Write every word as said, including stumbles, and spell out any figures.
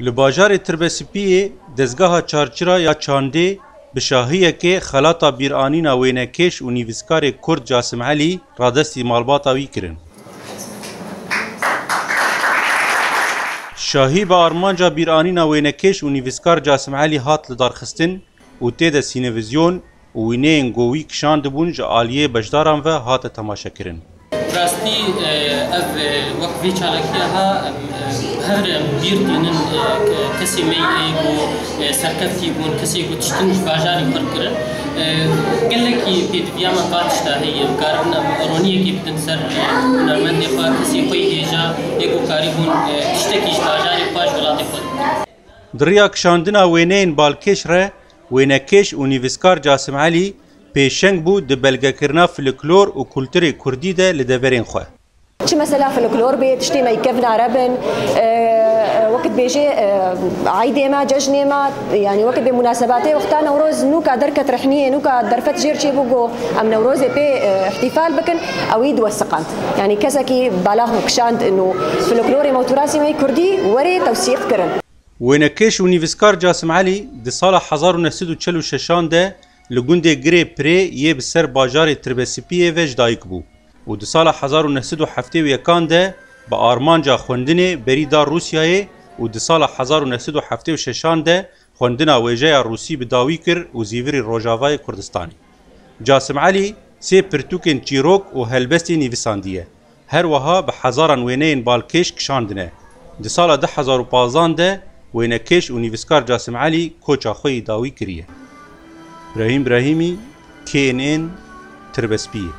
Li bajarê Tirbespiyê dezgeha çarçira ya çandê bi şahiyekê xelata bîranîna wênekêş û nivîskarê Kurd Casim Elî radestî malbata wî kirin. Şahî bi armanca bîranîna wênekêş û nivîskar Casim Elî hat lidarxistin û tê de sînevizyon û wîneyên ku wî kişandibûn ji aliyê beşdaran ve hate temaşekirin. Rastî, e, ev, e, wek vê çalakiya ha, em, e, hev re em bîr tînin, e, ke-, kesê me yê ku, e, serkeftî bûn, kesê ku tiştin ji bajarê xurt kirin. E, gelekî pêdiviya me va tişta heye, em karin em roniyekê bidin ser, e, hunermendê xwe, kesê xwe yê hêja, yê ku karîbûn, e, tiştekî ji bajarê xwe, ji welatê xwe bikin. Di riya kişandina wêneyên balkêş re, wênekêş û nivîskar Casim Elî pêşeng bû di belgekirina folklor û kulturê kurdî de li deverên xwe. Çi mesela folklor bê, tiştê me kevnare bin, e, wekî dibêjê, e, eydê me, cejnê me, yanî wekî dibê munasebatê wexta Newroz nûka derket rehniyê, nûka derfet jêr çêbû ku em Newrozê pê, e, îhtîfal bikin, ewî diwesiqand. Yanî kesekî balax kişand û folklorê me û turasê me kurdî werê tewsîq kirin. Wênekêş û nivîskar Casim Elî di sala hezar û neh sed û çel û şeşan de li gundê Girê Pirê yê bi ser bajarê Tirbespiyê ve ji dayik bû û di sala hezar û neh sed û heftê û yekan de bi armanca xwendinê berî da Rûsyayê û di sala hezar û neh sed û heftê û şeşan de xwendina wêjeya rûsî bi dawî kir û zîvirî Rojavayê Kurdistanê. Casim Elî sê pirtûkên çîrok û helbestê nivîsandiye. Her wiha bi hezaran wêneyên balkêş kişandine. Di sala du hezar û pazdan de wênekêş û nivîskar Casim Elî koça xwe yî dawî kiriye. Brahîm Brahîmî, K N N, Tirbespiyê.